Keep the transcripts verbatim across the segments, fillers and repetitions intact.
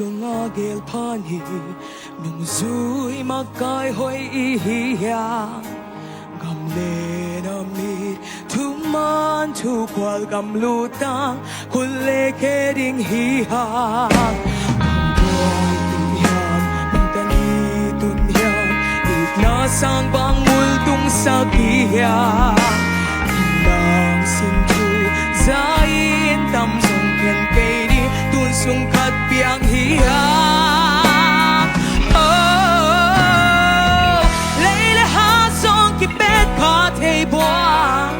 Lung a gel phan hi, nungzui makai hoih i hi hiam? Gam le na mit, thuman thukhual gam lutang, khut le khe ding hi hang. Hong buai hi hiam, hong tan i tun hiam, itna sang bang multung sak hi hiam? Nang sin thu za in tam zong khen kei ni, tun sung khat piang hi hang. Oh, lei le ha zong kipet kha thei buang,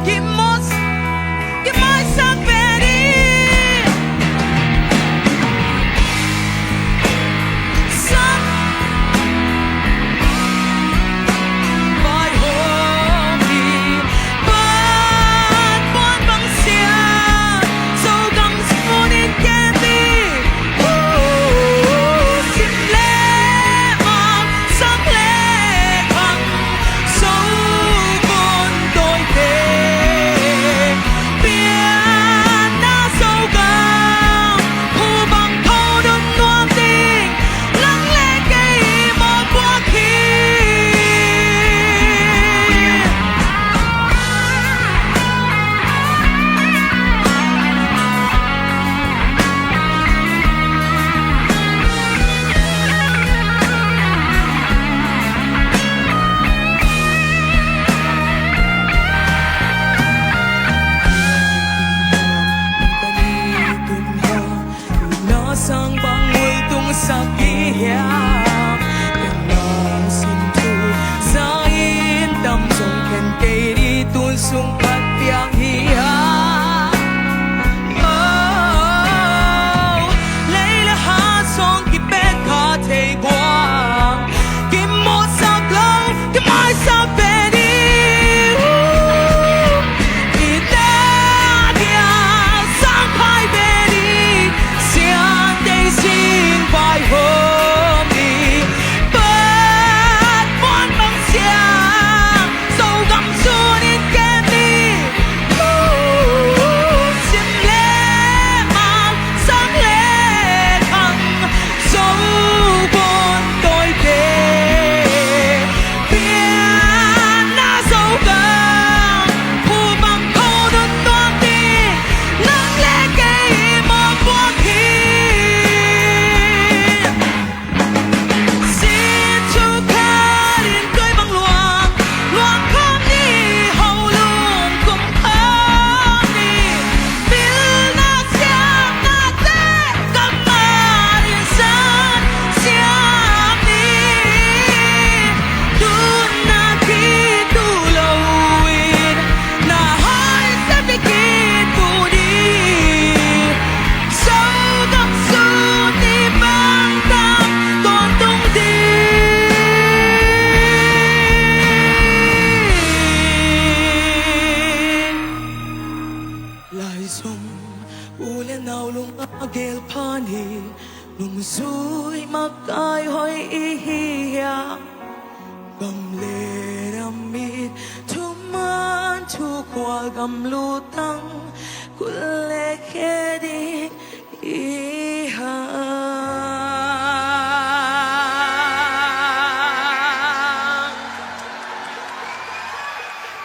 kimawh, kimaisak ve ni. Sang vai hong hi, pan puan bang sia, Zogam sun in kem ni. Sim le mang, sang le khang, Zogam tawite. Pianna Zogam, khu bang tho dun nuam ding, nang le kei mawhpuak hi. Na sang bang multung sak hi hiam? Ken nang sin thu za in tam zong khen kei ni, tun sung khat piang hi hiam? Oh, lei le ha zong kipet kha thei buang, kimawhsak lo, kimaisak ve ni. I te a dia sang khai ve ni, siangtho sin vai hong hi, pan puan bang sia, Zogam sun in kem ni. Sim le mang, sang le khang, Zogam tawite. Pianna Zogam, khu bang tho dun nuam ding, nang le kei mawhpuak hi. Sin thu khat in tuai bang luang, luang khawm ni, ho lum kum khawm ni. Pilna siamnate, kammal in san siam ni. Tun na khit uh lo in, na hoihsa te khit uh ni. Zogam sun i bang tam tawntung ding. Lai zong u le nau lung a gel phan hi, nungzui makai hoih i hi hiam? Gam le na mit, thuman thukhual gam lutang, khut le khe ding